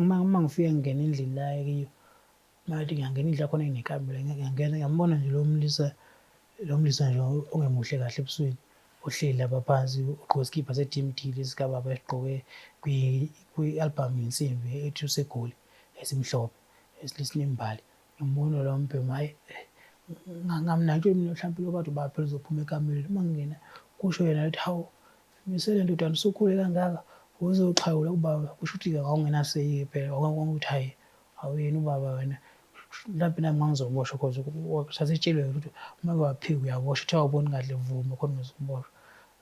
Uma ngifika ngingena endlini la ekiyo, mayethi ngiyangena indlu yakhona inekamelo, ngiyangena ngiyambona nje lo mlisa, lo mlisa nje ongemuhle kahle ebusweni, ohleli lapha phansi ugqoke isikibha se-D_M_D lesi sikababa esigqoke kwi-album yensimbi ethi useGoli esimhlophe esinembali. Ngimbona lo mbhemu hhayi, ngamnakile mina mhlampe lo kade ubaba phela uzophuma ekamelweni. Uma ngingena kusho yena ethi hawu, Misele ndodana usukhule kangaka uzoxhawula ubaba, kusho ukuthi-ke wawungenaseyi-ke phela ukuthi hhayi awuyena ubaba wena, mhlampe nami ngangizoboshwa cause sasitshelwe ukuthi uma uke waphika uyaboshwa, uthe awuboni kahle vuma khona ungezukuboshwa.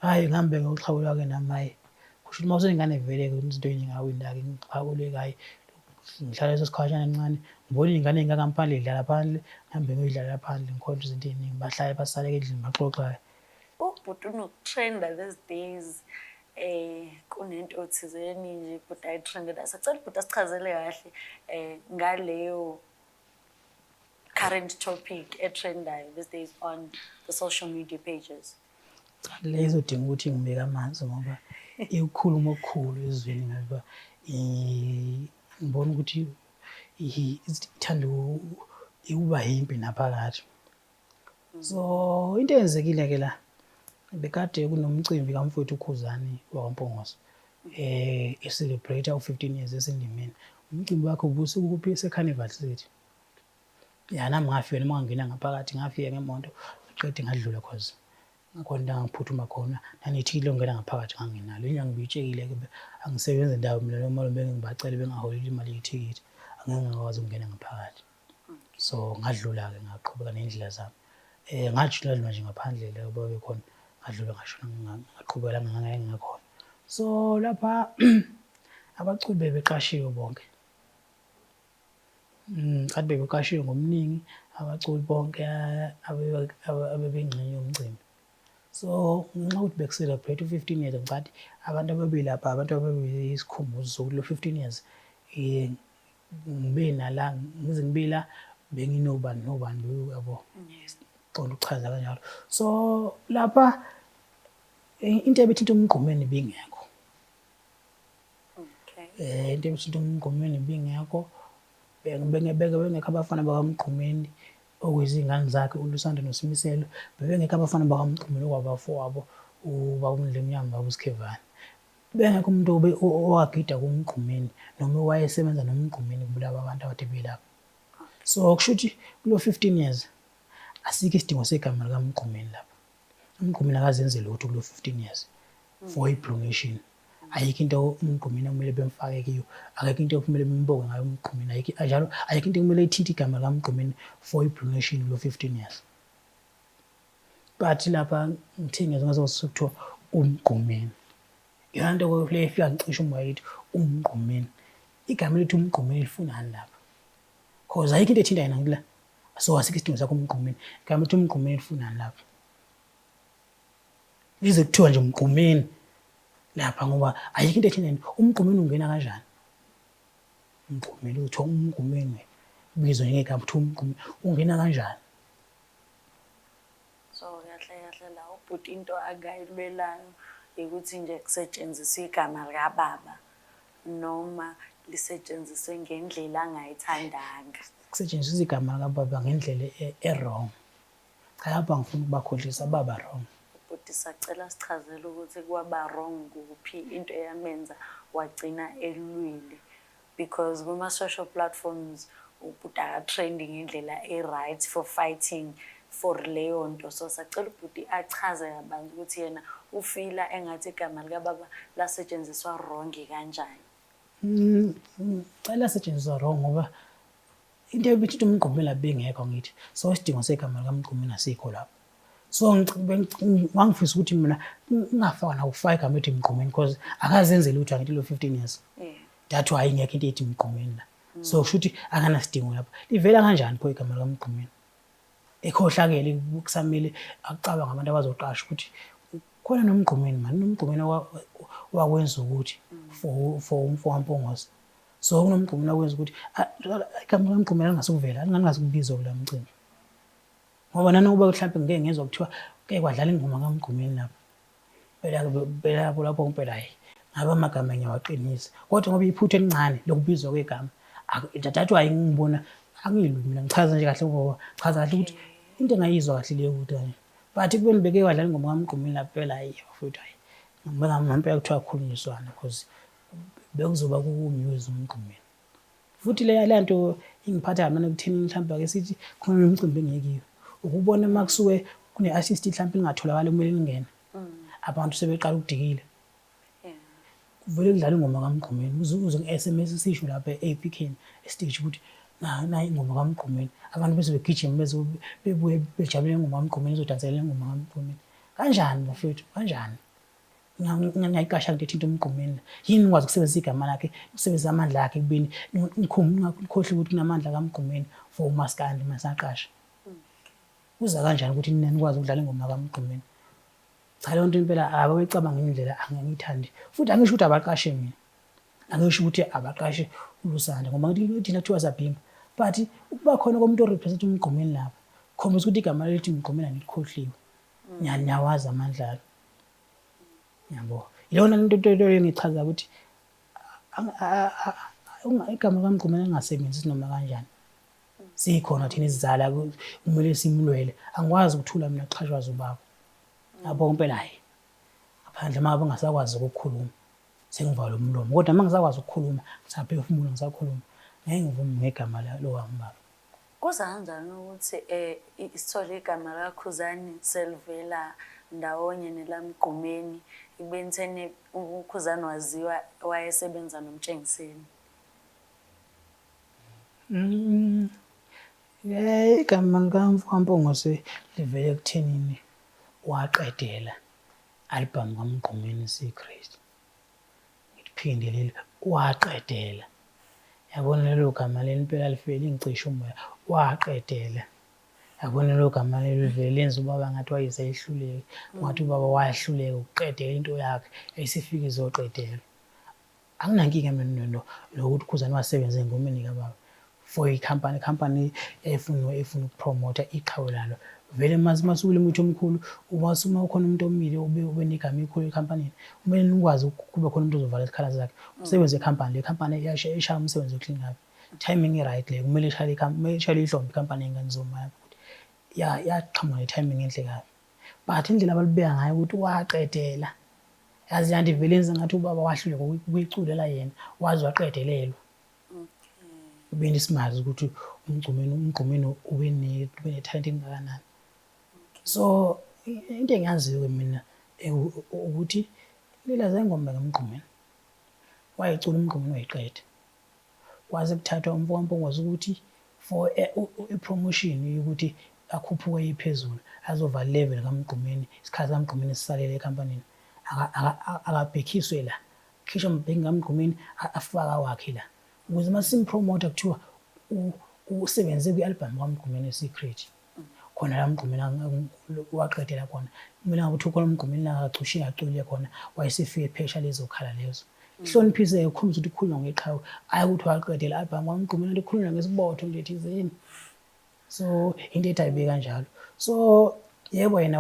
Hhayi ngihambe ngiyoxhawula-ke nami hhayi, kusho ukuthi uma usenengane vele-ke izinto ey'ningi awuyinaki, ngixhawule-ke hhayi ngihlale leso sikhashana esincane ngibona iy'ngane ey'ngaka phandle y'dlala phandle, ngihambe ngiyodlalela phandle ngikhohlwe izinto ey'ningi, bahlale basale-ke endlini baxoxa-ke. Ubhuti unokutrenda these days kunento thizeni nje bhuti ayitrendela. Sacela ubhuti asichazele kahle ngaleyo current topic etrendayo these days on the social media pages. Cha, le izodinga ukuthi ngibeke amanzi ngoba iwukukhuluma okukhulu ezweni ngoba ngibona ukuthi ithanda ukuba yimpi naphakathi. So into eyenzekile ke la, bekade kunomcimbi kamfowethu uKhuzani wakwaMpungose e-celebrate u-15 years esendimeni. Umcimbi wakhe ubusukuphi? EseCarnival City. Ya, nami ngafika noma ngangena ngaphakathi, ngafika ngemoto qede ngadlula cause ngakhona la ngiphuthuma khona, nanethikithi lokungena ngaphakathi nganginalo. Inyanga ibitshekile-ke, angisebenzi ndawo mina noma bengibacele bengaholeli imali yethikithi, angeke ngakwazi ukungena ngaphakathi. So ngadlula-ke ngaqhubeka ney'ndlela zami. Ngajula nje ngaphandle la babekhona, ngadlula ngashona ngaqhubeka la ngangingakhona. So lapha abaculi bebeqashiwe bonke. Kade bebeqashiwe ngobuningi abaculi bonke abebeyingxenye yomcimbi. So ngenxa yokuthi beku-celebrate u-15 years, ngicathi abantu ababelapha abantu ababeyisikhumbuzo sokuthi lo 15 years ngibe nala ngize ngibe la benginobani nobani yabo, qonda ukuchaza kanjalo. So lapha into ebithinta uMgqumeni ibingekho. Into ebithinta uMgqumeni ibingekho, bengekho abafana bakaMgqumeni okuyizingane zakhe uLusanda noSimiselo, bebengekho abafana bakaMgqumeni okwabafowabo ubaba uMdlemnyama nobaba uSkhevane. Bengekho umuntu owagida kuMgqumeni noma owayesebenza noMgqumeni kulaba abantu abade belapha. So kusho ukuthi kulo 15 years asikho isidingo segama likaMgqumeni lapha. UMgqumeni akazenze lutho kulo 15 years for i-Blue Nation. Ayikho into uMgqumeni okumele bemfake kiyo, akekho into okumele bembonge ngayo uMgqumeni, ayikho njalo ayikho into okumele ithinte igama likaMgqumeni for i-Blue Nation kulo 15 years. But lapha ngithe ngezwa ngaze sekuthiwa uMgqumeni. Iyona nto le efika ngicishe umoya ithi uMgqumeni. Igama elithi uMgqumeni lifunani lapha? Cause ayikho into ethinta yena ngila. So asikho isidingo sakho uMgqumeni. Igama elithi uMgqumeni lifunani lapha? Lize kuthiwa nje uMgqumeni lapha ngoba ayikho into ethinta yena. UMgqumeni ungena kanjani? UMgqumeni uthiwa uMgqumeni wena. Ubizwa ngegama kuthiwa uMgqumeni. Ungena kanjani? So kahle kahle la ubhuti into akayilwelayo ukuthi nje kusetshenziswe igama likababa noma lisetshenziswe ngendlela angayithandanga. Kusetshenziswa igama likababa ngendlela e-wrong. Cha, lapha ngifuna ukubakhohlisa, baba wrong. Ubhuti sacela sichazele ukuthi kwaba wrong kuphi, into eyamenza wagcina elwile, because kuma-social platforms ubhuti akatrendi ngendlela e-right for fighting for leyo nto. So sacela ubhuti achaze kabanzi ukuthi yena ufila engathi igama likababa lasetshenziswa wrong kanjani. Cela lasetshenziswa wrong ngoba into ebithinta uMgqumeni bengekho ngithi, so isidingo segama likaMgqumeni asikho lapho. So ngangifisa ukuthi mina ngingafaka nakufaka igama ethi Mgqumeni because akazenze lutho angithi lo 15 years. That why ingekho into ethi Mgqumeni la. So kusho ukuthi akanasidingo lapha. Livela kanjani pho igama likaMgqumeni? Ekhohlakele kusamele akucabanga abantu abazoqasha ukuthi khona noMgqumeni mani, noMgqumeni wakwenza ukuthi for umfo kaMpungose. So kunoMgqumeni wakwenza ukuthi igama likaMgqumeni lingasukuvela, lingasukubizwa kula mcimbi. Ngoba nanokuba mhlawumbe ngike ngezwa kuthiwa kuke kwadlala ingoma kaMgqumeni lapha. Phela phela lapho lapho impela hayi. Ngabe amagama ngiyawaqinisa, kodwa ngoba iphutha elincane lokubizwa kwegama, that's why ngibona angilwi mina, ngichaza nje kahle, ngoba chaza kahle ukuthi into engayizwa kahle leyo ukuthi kanje. But kubeni beke wadlala ingoma kaMgqumeni lapha phela, hayi bafowethu, hayi ngampela kuthiwa khulunyiswana, because bekuzoba ku-music uMgqumeni. Futhi leya nto ingiphatha kabi nanokuthini, mhlawumbe ake sithi khona imicimbi engekiyo, ukubona uma kusuke kune-artist mhlawumbe ingatholakali kumele lingene, abantu sebeqala ukudikila, kuvele kudlala ingoma kaMgqumeni, uze nge-SMS sisho lapha e-APK esiteji ukuthi nayi ingoma kaMgqumeni, abantu bese begijima bese bebuye bejabulele ingoma kaMgqumeni, izodansela ingoma kaMgqumeni. Kanjani bafethu, kanjani? Ngiyayiqasha into ethinta uMgqumeni. Yini ngikwazi ukusebenzisa igama lakhe, ukusebenzisa amandla akhe ekubeni nikhohlwe ukuthi kunamandla kaMgqumeni for umaskandi masaqasha. Kuza kanjani ukuthi nina nikwazi ukudlala ingoma kaMgqumeni? Cha, leyo nto impela ababecabanga indlela angiyithandi. Futhi angisho ukuthi abaqashe mina, angisho ukuthi abaqashe uLusanda, ngoba ngithi thina kuthiwa sabhimba, but ukuba khona komuntu o-represent uMgqumeni lapha khombisa ukuthi igama lelithi Mgqumeni alikhohliwe, niyawazi amandla alo, yabo. Iyona into engichaza ukuthi igama kaMgqumeni angasebenzisi noma kanjani. Sikhona thina isizala, kumele simlwele. Angikwazi ukuthula mina kuxhashazwa ubaba yabo, impela hayi, ngaphandle uma ngabe ngingasakwazi ukukhuluma, sengivala umlomo. Kodwa uma ngisakwazi ukukhuluma, ngisaphefumula, ngisakhuluma, ngeke ngivume ngegama lowami baba. Kuza kanjani ukuthi sithole igama likaKhuzani selivela ndawonye nelaMgqumeni, ekubeni thene uKhuzani waziwa wayesebenza noMtshengiseni? Igama likaMfokaMpungose livele ekuthenini waqedela album kaMgqumeni Secret. Ngiphinde leli, waqedela. Yabona lelo gama leli impela lifike lingicishe umoya. Waqedela. Yabona lelo gama leli livele lenza ubaba ngathi wayesehluleka. Ngathi ubaba wahluleka ukuqedela into yakhe, yayisifika izoqedelwa. Anginankinga mina nokuthi uKhuzani wasebenza engomeni kababa for ikhampani, ikhampani yayifuna efuna ukupromotha iqhawe lalo. Vele masukule umuthi omkhulu, uma ukhona umuntu omile ube negama elikhulu ekhampanini, kumele nikwazi kube khona umuntu ozovala isikhala sakhe. Umsebenzi wekhampani, le khampani ishaya umsebenzi o-clean kabi. Timing i-right le, kumele ishayele kumele ishayele ihlombe ikhampani yey'ngane zoma lapho ukuthi yaqhamuka ne-timing enhle kabi. But indlela abalibeka ngayo ukuthi waqedela, yazi le nto ivele yenze ngathi ubaba wahluleka ukuyiculela yena, waze waqedelelwa. Ubeni simazi ukuthi uMgqumeni ube nethalente elingakanani. So into engiyaziyo-ke mina ukuthi lela zengoma kaMgqumeni, wayecula uMgqumeni wayiqeda. Kwase kuthathwa umfokaMpungose ukuthi for i-promotion yokuthi akhuphuke iphezulu, azovala level kaMgqumeni, isikhathi kaMgqumeni sisalele ekhampanini, akabhekiswe la, khishwa mbheki kaMgqumeni, afake awakhe la, ukuze uma simpromotha kuthiwa usebenze kwi-album kaMgqumeni Secret. Khona la Mgqumeni waqedela khona, kumele ngabe uthi khona uMgqumeni la akacushile acule khona, wayesefike phesha lezo khala lezo. Hloniphise ukukhombisa ukuthi kukhulunywa ngeqhawe, hhayi ukuthi waqedela i-album kaMgqumeni kanti kukhulunywa ngesibotho nje thizeni. So into ethi ayibe kanjalo. So yebo, yena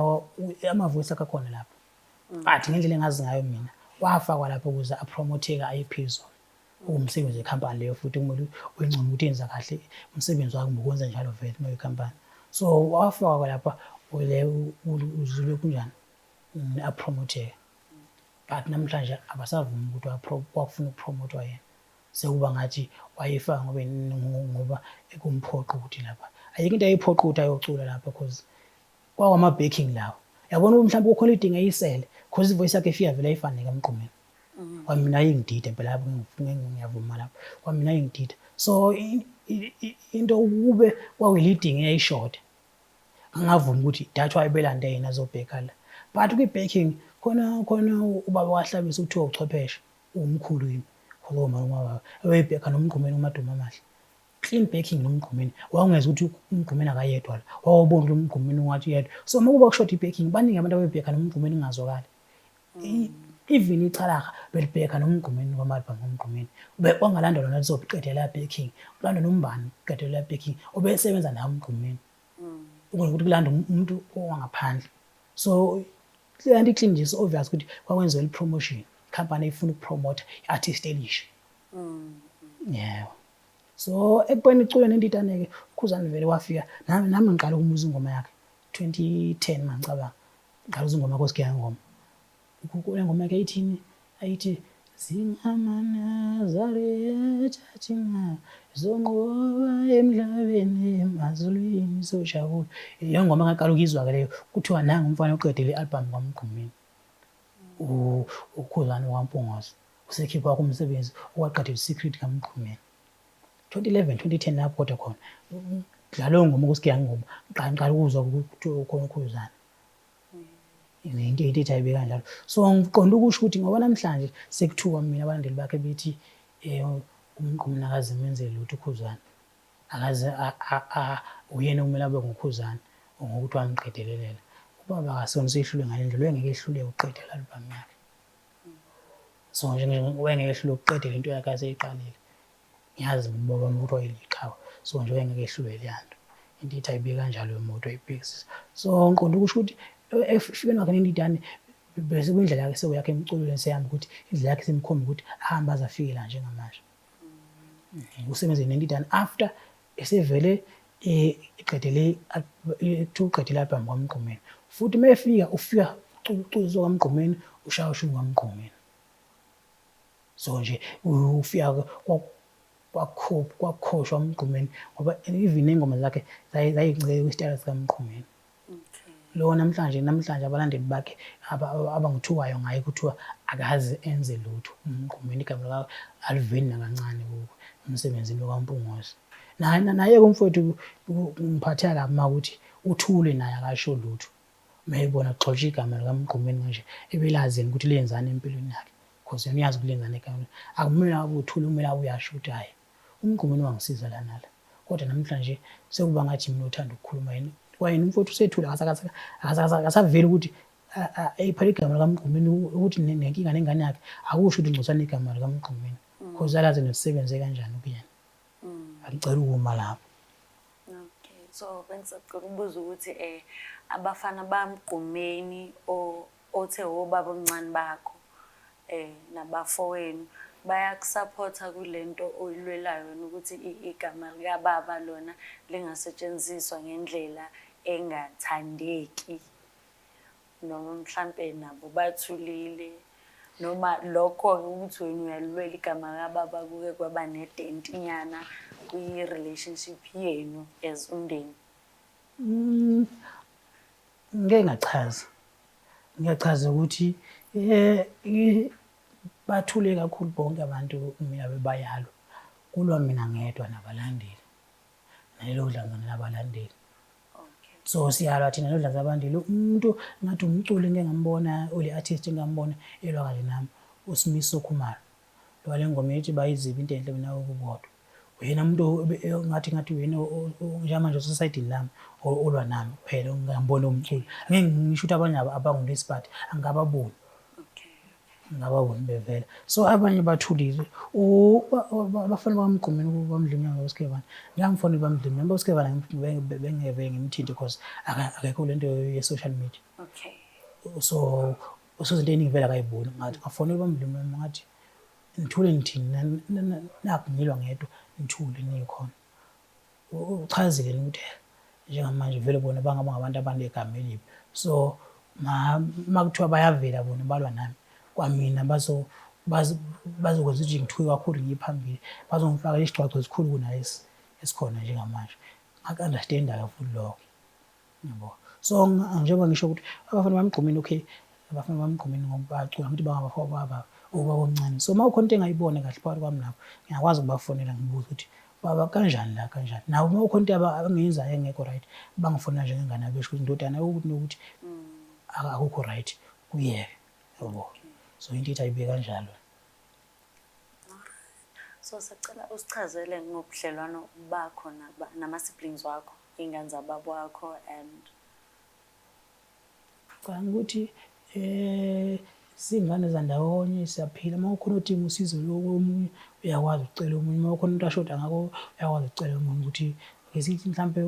ama-voice akhe akhona lapho, but ngendlela engazi ngayo mina, wafakwa lapho ukuze apromotheke aye phezulu. Uwumsebenzi wekhampani leyo, futhi kumele uyincome ukuthi yenza kahle umsebenzi wakhe ngokwenza njalo vele uma uyikhampani. So wafakwa lapha le uzule kunjani apromotheke, but namhlanje abasavumi ukuthi kwakufuna ukupromothwa yena. Sekuba ngathi wayefaka ngoba ekumphoqa ukuthi lapha ayikho into ayiphoqa ukuthi ayocula lapha, cause kwawama-backing lawo. Yabona ukuthi mhlawumbe kukhona idinga eyisele, cause i-voice yakhe ifika vele ayifane nekaMgqumeni. Kwamina ayingidide impela lapho, ngiyavuma lapho, kwamina ayingidide. So into kube kwakuyi-leading eyayishoda, angavumi ukuthi that's why belande yena azobheka la. But kwi-backing khona khona ubaba waHlabisa, kuthiwa uchwepheshe, uwumkhulu yini khuluma ubaba ebeyibheka noMgqumeni uMadumo Amahle, clean backing noMgqumeni. Wawungeza ukuthi uMgqumeni akayedwa la, wawubona ukuthi uMgqumeni ungathi uyedwa. So uma kuba kushoda i-backing, baningi abantu abebheka noMgqumeni kungazwakali. Even ichalaha belibheka noMgqumeni kwama-album kaMgqumeni, kwangalandwa lona lizoqedela backing, kulandwa nombani kuqedelela backing obesebenza naye uMgqumeni, kunokuthi kulandwe umuntu owangaphandle. So le nto i-clean nje, is obvious ukuthi kwakwenziwa i-promotion. Ikhampani efuna ukupromotha i-artist elisha. Yebo. So ekubeni icule nendidane-ke uKhuzani vele wafika, nami ngiqala ukumuzwa ingoma yakhe 2010 mangicabanga. Ngiqala ukuzwa ingoma yakhe Sigiya Ngoma. Kule ngoma yakhe ayithini? Ayithi SingamaNazaretha thina zonqoba emhlabeni emazulwini sojabula. Leyo ngoma ngaqala ukuyizwa-ke leyo, kuthiwa nangu umfana oqedile i-album kwaMgqumeni. UKhuzani wakwaMpungose usekhipha wakho umsebenzi owaqedela i-secret kaMgqumeni. 2011, 2010 lapho kodwa khona dlalo ngoma kuSigiya Ngoma, ngiqala ukuzwa kuthiwa ukhona uKhuzani. Into into ethi ayibe kanjalo. So ngiqonda ukusho ukuthi ngoba namhlanje sekuthiwa mina abalandeli bakhe bethi uMgqumeni akaze emenzele lutho uKhuzani. Akaze uyena okumele abe nguKhuzani ngokuthi wamqedelelela. Ubaba akasona usehlulwe ngale ndlela, wayengeke ehluleke ukuqedela i-album yakhe. So nje wayengeke ehluleke ukuqedela into yakhe aseyiqalile. Ngiyazi mina ubaba wami ukuthi wayeliqhawe, so nje wayengeke ehlulwe leya nto. Into ithi ayibe kanjalo imoto ayibhekisisa. So ngiqonda ukusho ukuthi efikeni kwakhe nendidane bese kwindlela yakhe sekuyakhe emculweni seyihamba ukuthi indlela yakhe simkhomba ukuthi ahambe aze afike la njengamanje. Usebenze nendidane after esevele eqedele kuthiwa uqedele i-album kwaMgqumeni. Futhi uma efika ufika uculo kwaMgqumeni ushaya ushuni kwaMgqumeni. So nje ufika kwakhoshwa uMgqumeni ngoba even ney'ngoma zakhe zayincike kwisitayela sikaMgqumeni. Lo namhlanje namhlanje abalandeli bakhe abangithukayo ngaye kuthiwa akaze enze lutho uMgqumeni, igama lakhe aliveli nakancane emsebenzini kaMpungose. Naye naye-ke umfowethu ngiphatheka kabi uma kuwukuthi uthule naye akasho lutho. Uma ebona kugxotshwa igama likaMgqumeni kanje ebelazi yena ukuthi lenzani empilweni yakhe. Cause yena uyazi ukuthi lenzani egameni. Akumele abe uthule, kumele abe uyasho ukuthi hhayi uMgqumeni wangisiza la nala. Kodwa namhlanje sekuba ngathi mina othanda ukukhuluma yena. Kwayena umfowethu usethule akasaveli ukuthi phela igama likaMgqumeni ukuthi nenkinga nengane yakhe akusho ukuthi ngcosana igama likaMgqumeni. Cause alazi nelisebenze kanjani kuyena. Angicela ukuma lapho. Okay, so bengisacela ukubuza ukuthi abafana baMgqumeni othe wobaba omncane bakho nabafowenu bayakusaphotha kulento oyilwelayo wena ukuthi igama likababa lona lingasetshenziswa ngendlela engathandeki, noma mhlampe nabo bathulile, noma lokho-ke ukuthi wena uyalilwela igama likababa kuke kwaba nedentinyana kwi-relationship yenu as umndeni? Ngeke ngachaza. Ngiyachaza ukuthi bathule kakhulu bonke abantu mina bebayalwa. Kulwa mina ngedwa nabalandeli. Nalelo dlanzana labalandeli. So siyalwa thina nodlanza abalandeli. Umuntu ngathi umculi ngike ngambona, ule artist engambona elwa kanye nami, uSimiso Khumalo. Lo wale ngoma ethi bayizibi into enhle mina okukodwa. Uyena umuntu ngathi ngathi uyena njengamanje osesayidini lami olwa nami kuphela ngingambona umculo. Angeke ngisho ukuthi abanye abangulesi but angikababoni. Ngingababoni bevela. So abanye bathulile. Abafana bakaMgqumeni bamdlimnyama baSkhevana. Ngiyamfonela bamdlimnyama baSkhevana bengeve ngimthinte because akekho lento ye-social media. Okay. So izinto ey'ningi vele akayiboni. Ngathi ngafonela bamdlimnyama ngathi nithule nithini nakhu ngilwa ngedwa nithule nikhona. Uchazile ukuthi njengamanje vele bona bangaba ngabantu abanegama elibi. So ma kuthiwa bayavela bona balwa nami kwamina bazokwenza ukuthi ngithuke kakhulu ngiye phambili, bazongifaka isigcwagcwa esikhulu kunalesi esikhona njengamanje. Ngaku-understand-a-ke futhi lokho. Yabo. So njengoba ngisho ukuthi abafana baMgqumeni okay, abafana baMgqumeni ngoba bacula ngithi bangabafowabo ubaba omncane. So uma kukhona into engayibona kahle phakathi kwami nabo, ngiyakwazi ukubafonela ngibuze ukuthi baba kanjani la kanjani. Nabo uma kukhona into abangiyenzayo engekho right, bangifonela njengengane yabo besho ukuthi ndodana ukuthi nokuthi akukho right, kuyeke. Yabo. So into ithi ayibe kanjalo. So sicela usichazele ngobudlelwano bakho nama-siblings wakho, iy'ngane zababa wakho and Ngicabanga ukuthi siy'ngane zandawonye siyaphila, uma kukhona odinga usizo komunye uyakwazi ukucela omunye, uma kukhona into ashoda ngako uyakwazi ukucela omunye ukuthi ake sithi mhlampe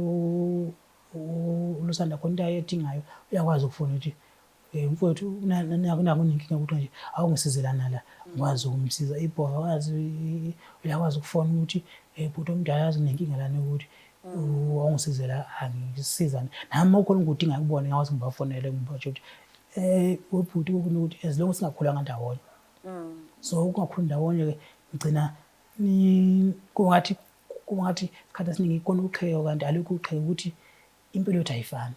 uLusanda khona into ayedingayo uyakwazi ukufona ukuthi Mfowethu naku nenkinga ukuthi nje awungisizelana la ngikwazi ukumsiza ibhova wazi uyakwazi ukufona ukuthi bhuti omdala yazi nginenkinga lana ukuthi awungisizela angisiza nami ukhona ngikudinga kubona ngiyakwazi ngibafonele ngibatshe ukuthi webhuti ukuthi as long singakhulanga ndawonye. So ukungakhuli ndawonye-ke ngigcina kungathi isikhathi esiningi ikona uqheko kanti alukho uqheko ukuthi impilo yethu ayifani.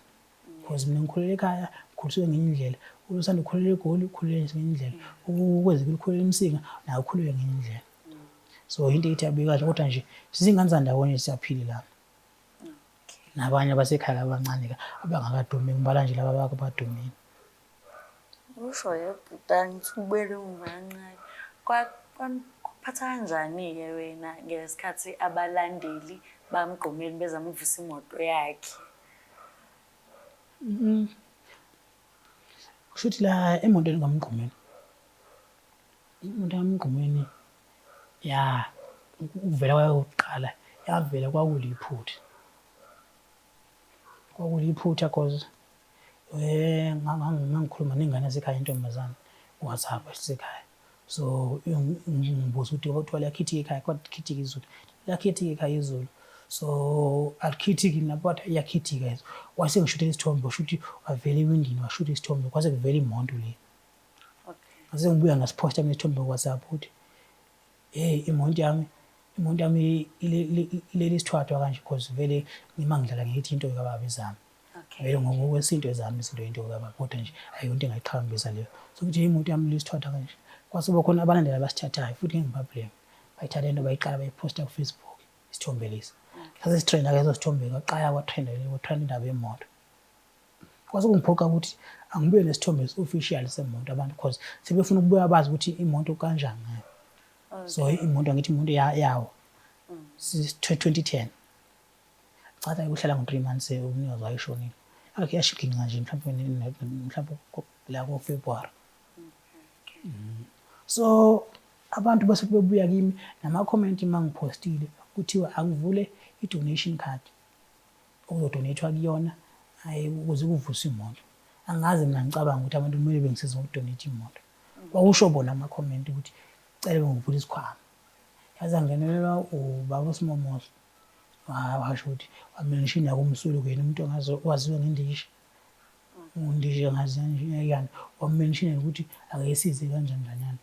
Because mina ngikhulele ekhaya, ngikhuliswe ngenye indlela. Usanda ukukhulela eGoli, ukhulele ngenye indlela. Ukwenzekile ukhulele eMsinga, naye ukhulele ngenye indlela. So into ethi abuye kahle kodwa nje sizingane zandawonye siyaphilelana. Nabanye abasekhaya abancane-ke abangakadumi ngibala nje laba abadumile. Usho yebhuti angithi ubuyele emuva kancane. Kwakuphatha kanjani-ke wena ngesikhathi abalandeli bamgqumeni bezama ukuvusa imoto yakhe? Kusho ukuthi la emotweni kaMgqumeni, imoto kaMgqumeni ya ukuvela kwayo kokuqala yavela kwakuliphutha. Kwakuliphutha cause ngangikhuluma nengane yasekhaya intombazane ku-WhatsApp yasekhaya. So ngibuza ukuthi kwakuthiwa liyakhithika ekhaya, kodwa likhithika izulu. Liyakhithika ekhaya izulu. So alikhithiki mina kodwa iyakhithika izulu. Wase ngishuthela isithombe, washo ukuthi wavela ewindini washutha isithombe kwase kuvela imoto le. Ngase ngibuya ngasiphosta mina isithombe ku-WhatsApp ukuthi hey imoto yami imoto yami ilele isithwathwa kanje because vele ngima ngidlala ngithi into kababa izami. Vele ngokwesinto ezami izinto into kababa kodwa nje ayikho into engayiqhakambisa leyo. So ukuthi imoto yami ilesithwathwa kanje. Kwase kuba khona abalandeli abasithathayo futhi ngeke ngibablame. Bayithatha into bayiqala bayiphosta ku-Facebook isithombe lesi. Sase sitrenda ke leso sithombe kwaqala kwatrenda kwatrenda indaba yemoto. Kwase kungiphoqa ukuthi angibuye nesithombe esi-official semoto abantu because sebefuna ukubuya bazi ukuthi imoto kanjani ngayo. So imoto angithi imoto yawo 2010. Cha ukuhlala ngo-3 months umnikazi wayeshonile. Akhe yashiginqa nje mhlawumbe mhlawumbe la ko-February. So abantu base bebuya kimi nama-comment uma ngiphostile kuthiwa angivule i-donation card okuzodonethwa kuyona ayi ukuze kuvuswe imoto. Angaze mina ngicabanga ukuthi abantu kumele bengisize ngokudonate imoto. Kwakusho bona ama-comment ukuthi cela ngivule isikhwama. Yaze angenelelwa ubaba uSimomoso. Washo ukuthi wamenshina kumsulu kuyena umuntu owaziwa ngendishi. Undishi ngazi yani wamenshina ukuthi akayisize kanjani njanyana.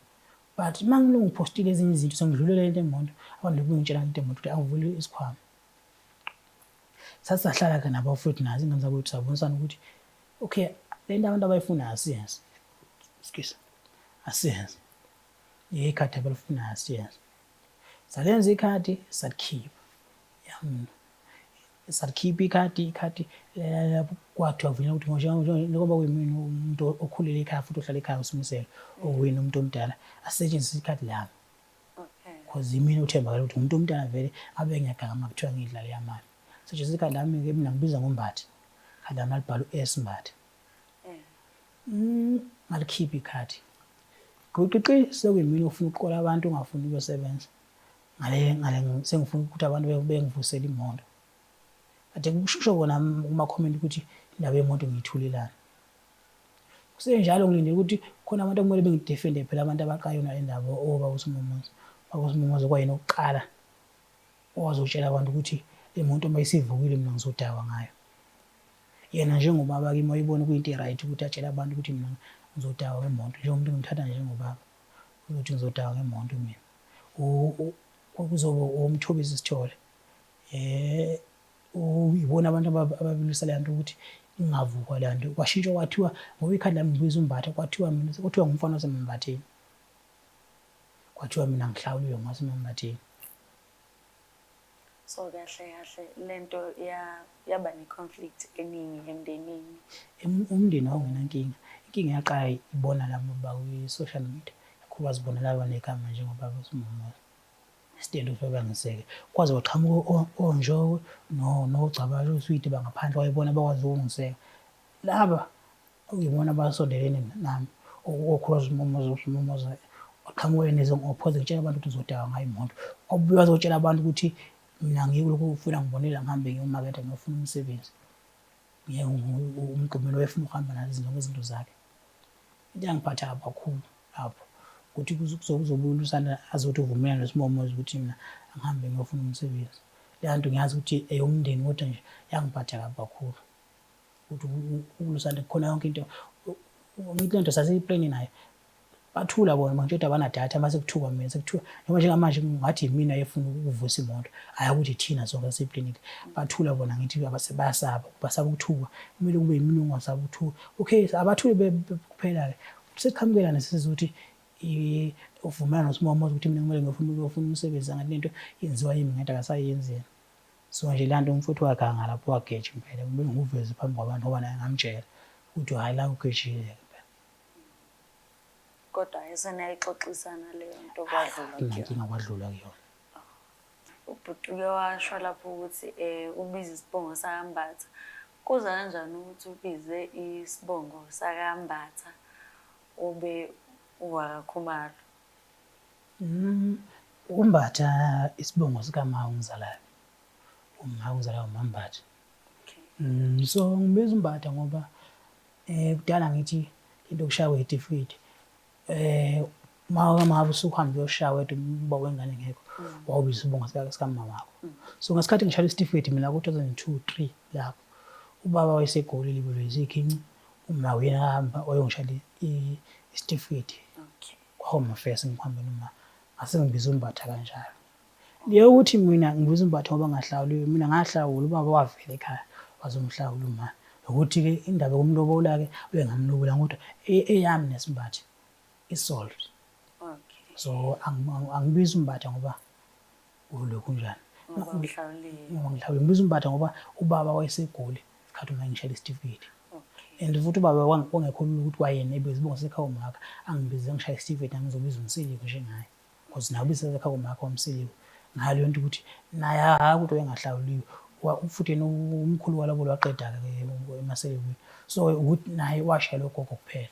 But uma ngilokhu ngiphostile ezinye izinto sengidlulela into emoto abantu bengitshela into emoto ukuthi angivule isikhwama. Sathi sahlala-ke nabafowethu nazo ingane zakwethu sabonisana ukuthi okay le nto abantu abayifunayo asiyenze. Excuse. Asiyenze. Ikhadi abalifunayo asiyenze. Salenza ikhadi salikhipha. Salikhipha ikhadi, ikhadi kwathiwa kuvunyelwa ukuthi njengoba kuyimina umuntu okhulele ekhaya futhi ohlala ekhaya uSimiselo, okuwuyena umuntu omdala, asetshenziswe ikhadi lami. Cause yimina othembakele ukuthi umuntu omdala vele ngabe ngiyaganga uma kuthiwa ngidlala eyamali. Setshenziswa ikhadi lami-ke mina ngibiza ngoMbatha. Ikhadi lami lalibhalwe u-S Mbatha. Ngalikhipha ikhadi. Gwiqiqi sekuyimina ofuna ukuqola abantu ongafuni ukuyosebenza. Ngale ngale sengifuna ukuthi abantu bengivusele imoto. Kade kusho kona kuma-comment ukuthi indaba yemoto ngiyithulelani. Kusenjalo ngilindele ukuthi khona abantu okumele bengidefende phela abantu abaqala yona le ndaba obaba uSimomoza. Ubaba uSimomoza kwayena oqala owazotshela abantu ukuthi le moto uma isivukile mina ngizodakwa ngayo. Yena njengobaba kimi wayebona kuyinto e-right ukuthi atshele abantu ukuthi mina ngizodakwa ngemoto njengomuntu engimthatha njengobaba uzothi ngizodakwa ngemoto mina. Kuzoba uMthobisi Sithole. Uyibona abantu ababilisa le nto ukuthi ingavukwa le nto. Kwashintshwa kwathiwa ngoba ikhadi lami ngibiza uMbatha kwathiwa mina kwathiwa ngumfana waseMambatheni. Kwathiwa mina ngihlawuliwe ngwaseMambatheni. So kahle kahle lento yaba ne-conflict eningi emndenini. Umndeni wawungenankinga. Inkinga yaqala ibona labo bakwi-social media. Kakhulukazi bona laba negama njengobaba uSimomoza. Isitende ukuthi bangiseke. Kwaze kwaqhamuka oNjoko noGcabashe oSwidi bangaphandle wayebona bakwazi ukungiseka. Laba okuyibona abasondelene nami okhulukazi uSimomoza uSimomoza waqhamuka nezingophoze ngitshela abantu ukuthi ngizodakwa ngayo imoto. Wabuye wazotshela abantu ukuthi mina ngikulokhu ufuna ngibonela ngihambe ngiyomaketha ngiyofuna umsebenzi. Ngeke uMgqumeni wayefuna ukuhamba nazo zonke izinto zakhe. Into eyangiphatha kabi kakhulu lapho ukuthi kuzobuya uLusanda azothi uvumelana noSimomozi ukuthi mina angihambe ngiyofuna umsebenzi. Leya nto ngiyazi ukuthi eyomndeni kodwa nje yangiphatha kabi kakhulu. Ukuthi uLusanda kukhona yonke into, ngithi lento sasiyiplane naye. Bathula bona manje kodwa abanadatha mase kuthuka mina sekuthuka noma njengamanje ngathi yimina efuna ukuvusa imoto hhayi ukuthi thina sonke saseplanile. Bathula bona ngithi bayasaba basaba ukuthuka kumele kube yimina ongasabi ukuthuka. Okay abathule kuphela-ke sekuqhamukela nesizuthi uvumelana noSimomozi ukuthi mina kumele ngiyofuna ukuyofuna umsebenzi angathi lento yenziwa yimi ngedwa akasayenzi yena. So nje lanto umfowethu waganga lapho wageja impela kumele ngikuveze phambi kwabantu ngoba naye ngamtshela ukuthi hhayi la ugejile-ke phela. Kodwa esenayixoxisana leyo nto kwadlulwa kuyona. Inkinga kwadlulwa kuyona. Ubhuti uke washo lapho ukuthi ubiza isibongo sakaMbatha. Kuza kanjani ukuthi ubize isibongo sakaMbatha ube uwakaKhumalo? UMbatha isibongo sikama ongizalayo. Uma ongizalayo uMaMbatha. So ngibiza uMbatha ngoba kudala ngithi into yokushaya kweyitifiketi uma ngabe usuhamba uyoshaya wedwa ubaba wengane ngekho wawubiza isibongo sikamama wakho. So ngesikhathi ngishaya isitifiketi mina ku-2002 3 lapho ubaba wayeseGoli libelwe izikhinci uma uyena ahamba wayongishayela isitifiketi kwa-Home Affairs ngihambe noma ngase ngibiza uMbatha kanjalo. Leyo ukuthi mina ngibiza uMbatha ngoba ngahlawuliwe mina ngahlawula ubaba wavela ekhaya wazomhlawula uma ukuthi-ke indaba yokumlobola-ke ubengamlobola kodwa eyami neSimbatha i-solved. So angibizi uMbatha ngoba ulokhu njani. Ngoba uhlawuliwe. Ngoba ngihlawuliwe. Ngibiza uMbatha ngoba ubaba wayeseGoli isikhathi uma ngishayela isitifiketi. And futhi ubaba wangekho lula ukuthi kwayena ebiza isibongo sasekhaya umaka angibize ngishaya isitifiketi nami ngizobiza uMseleku njengaye. Because naye ubiza ekhaya umaka waMseleku. Ngayo leyo nto ukuthi naye hhayi ukuthi wayengahlawuliwe. Futhi yena umkhulu walobolo waqeda-ke emaSelekwini. So ukuthi naye washayela ugogo kuphela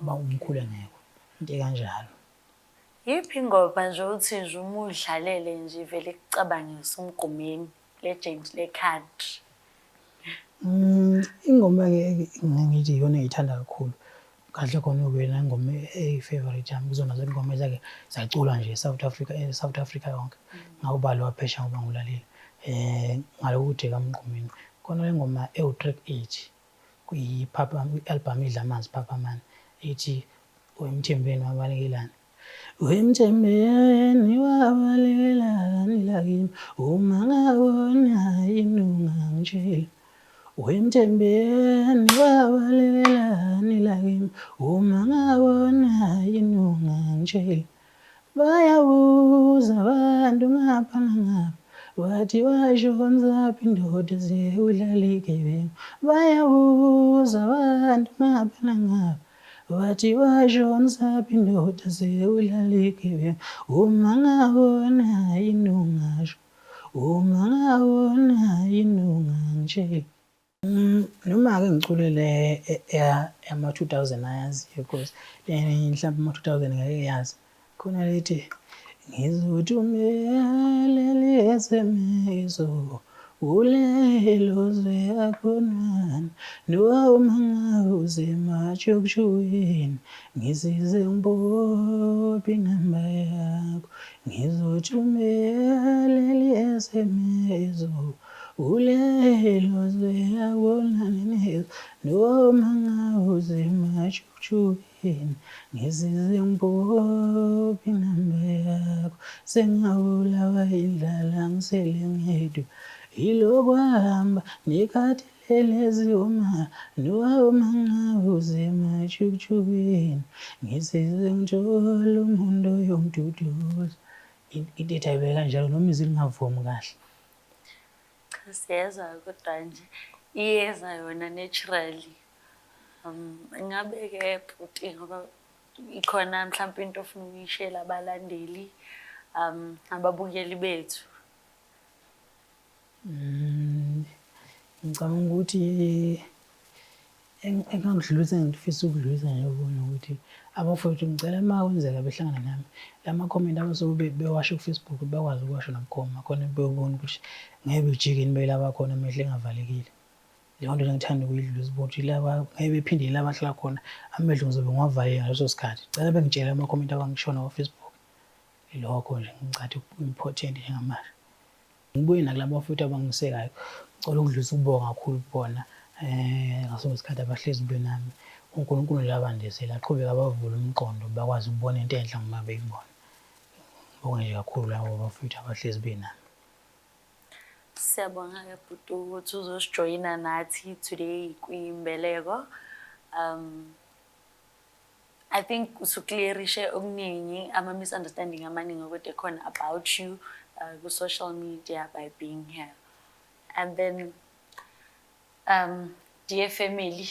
uba umkhulu engekho. Into ekanjalo. Yiphi ingoma nje uthi nje uma udlalele nje ivele ikucabangise uMgqumeni legend le-country? Ingoma-ke ngithi iyona engiyithanda kakhulu kahle khona ukuyona ingoma eyi-favourite yami kuzona zonke iy'ngoma ezake zaculwa nje e-South Africa, e-South Africa yonke. Ngawubala waphesheya ngoba ngiwulalele ngalokuthi ekaMgqumeni. Khona le ngoma ewu-track 8 kwi-album Idlamanzi Phaphamani ethi Wemthembeni wabalekelani. Wemthembeni wabalekelani lakimi uma ngabona yini ungangitshela. Wemthembeni wabalekelani lakimi uma ngabona yini ungangitshela. Bayabuza abantu ngapha nangapha bathi washonzaphi indoda zewudlala igebengu. Bayabuza abantu ngapha nangapha bathi washonzaphi indoda zewudlala igebengu. Uma ngabona yini ungasho, uma ngabona yini ungangitshela. Noma-ke ngicule le yama-2000 ayaziyo because le mhlawumbe ama-2000 ngeke yazi. Khona lethi ngizothumela i-SMS kulelo zwe akhonani noma ngabe usematshukutshukweni ngisize ngibophe inamba yakho ngizothumela i-SMS kulelo zwe akhonani noma ngabe usematshukutshukweni ngisize ngibophe inamba yakho sengabulawa indlala ngisele ngedwa yilokwahamba nikhathalele ziyoma noma ngabe usematshukutshukweni ngisize ngithole umuntu oyongiduduza. Into ethi ayibe kanjalo noma izwi lingavumi kahle. Cha siyezwa kodwa nje iyeza yona naturally. Ngabe-ke bhuti ngoba ikhona mhlampe into ofuna ukuyishela abalandeli ababukeli bethu. Ngicabanga ukuthi engangidlulisa engifisa ukudlulisa nje kubona ukuthi abafowethu ngicela uma kwenzeka behlangana nami lama comment abasuke bewasho ku-Facebook bakwazi ukuwasho nabukhoma khona beyobona ukuthi ngeke bejike yini belaba khona amehlo engavalekile. Leyo nto engithanda ukuyidlulisa ukuthi laba ngeke bephinde la bahlala khona, amehlo ngizobe ngiwavalile ngaleso sikhathi. Cela bengitshele ama-comment abangishona ko-Facebook. Ilokho nje ngicathi ku-important njengamanje. Ngibuye nakulaba bafowethu abangisekayo, ngicela ukudlulisa ukubonga kakhulu kubona ngaso isikhathi abahlezi benami. UNkulunkulu nje abandisele, aqhubeke abavule umqondo bakwazi ukubona into enhle uma beyibona. Ngibonge nje kakhulu labo bafowethu abahlezi benami. Siyabonga-ke bhuti ukuthi uzosijoyina nathi today kwimbeleko. I think usuclearishe okuningi, ama-misunderstanding amaningi okade khona about you ku-social media by being here. And then, dear family,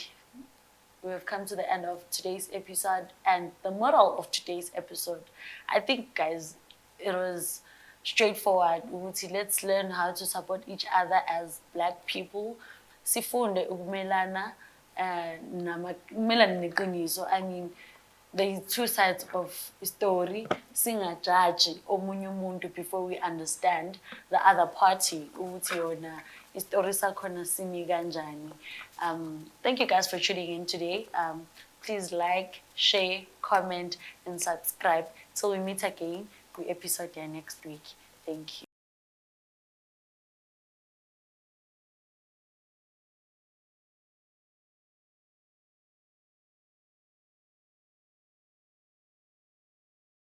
we have come to the end of today's episode and the moral of today's episode. I think, guys, it was straightforward ukuthi let's learn how to support each other as Black people. Sifunde ukumelana ukumelana neqiniso. I mean, there is two sides of story. Singajaji omunye umuntu before we understand the other party ukuthi yona isitori sakhona simi kanjani. Thank you guys for tuning in today. Please like, share, comment and subscribe till we meet again kwi-episode ya next week. Thank you.